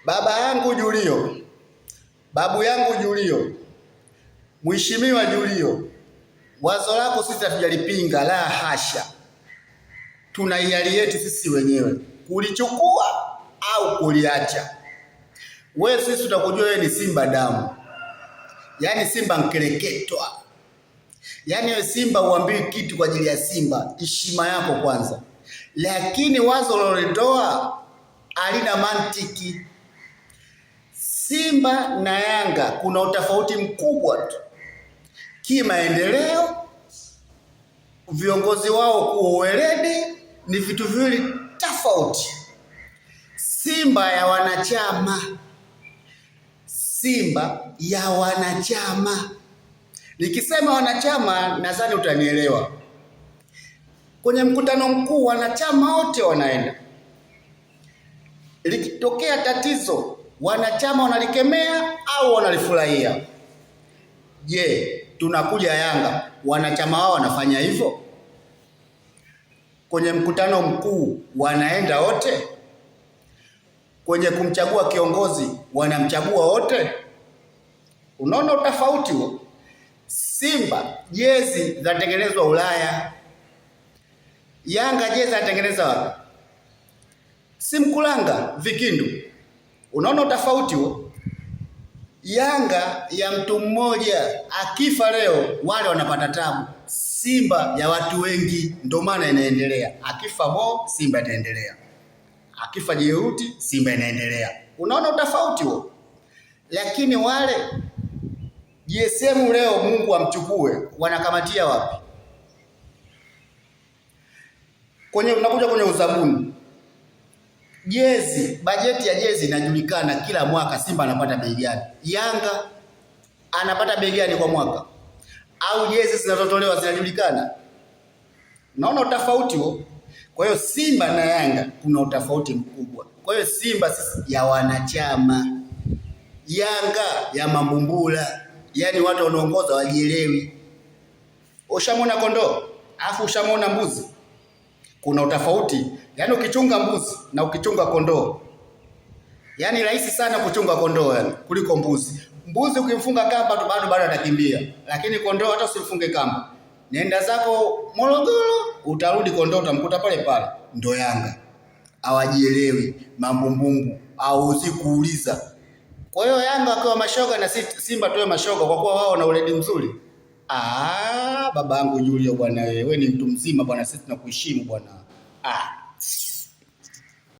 Baba yangu Julio, babu yangu Julio, Mheshimiwa Julio, wazo lako sisi hatujalipinga, la hasha. Tuna hiari yetu sisi wenyewe kulichukua au kuliacha. Wewe sisi tutakujua wewe ni Simba damu, yaani Simba nkereketwa, yaani wewe Simba uambii kitu kwa ajili ya Simba, heshima yako kwanza. Lakini wazo lolitoa halina mantiki. Simba na Yanga kuna utofauti mkubwa tu kimaendeleo, viongozi wao kuwa uweledi ni vitu viwili tofauti. Simba ya wanachama, Simba ya wanachama. Nikisema wanachama, nadhani utanielewa. Kwenye mkutano mkuu wanachama wote wanaenda, likitokea tatizo wanachama wanalikemea au wanalifurahia. Je, tunakuja Yanga, wanachama wao wanafanya hivyo? Kwenye mkutano mkuu wanaenda wote? Kwenye kumchagua kiongozi wanamchagua wote? Unaona utofauti huo? Simba jezi zinatengenezwa Ulaya, Yanga jezi zinatengenezwa wapi? Simkulanga Vikindu. Unaona utofauti huo? Yanga ya mtu mmoja akifa leo wale wanapata tabu. Simba ya watu wengi ndio maana inaendelea. Akifa Mo, Simba itaendelea. Akifa Jeruti, Simba inaendelea. Unaona utofauti huo? Lakini wale JSM leo Mungu amchukue, wanakamatia wapi? Kwenye unakuja kwenye uzabuni jezi, bajeti ya jezi inajulikana kila mwaka, Simba anapata bei gani, Yanga anapata bei gani kwa mwaka, au jezi zinazotolewa zinajulikana. Naona utofauti huo. Kwa hiyo Simba na Yanga kuna utofauti mkubwa. Kwa hiyo Simba sisi ya wanachama, Yanga ya mambumbula, yaani watu wanaongoza wajielewi. Ushamwona kondoo afu ushamwona mbuzi? Kuna utofauti. Yaani ukichunga mbuzi na ukichunga kondoo, yaani rahisi sana kuchunga kondoo yani kuliko mbuzi. Mbuzi ukimfunga kamba tu bado bado atakimbia, lakini kondoo hata usimfunge kamba, nenda zako Morogoro, utarudi kondoo utamkuta pale pale. Ndo Yanga hawajielewi, mambumbumbu, hauzi kuuliza. Kwa hiyo Yanga wakiwa mashoga na Simba tuwe mashoga, kwa kuwa wao wana uredi mzuri. Ah, babangu Julio bwana, wewe ni mtu mzima bwana, sisi tunakuheshimu bwana. Ah.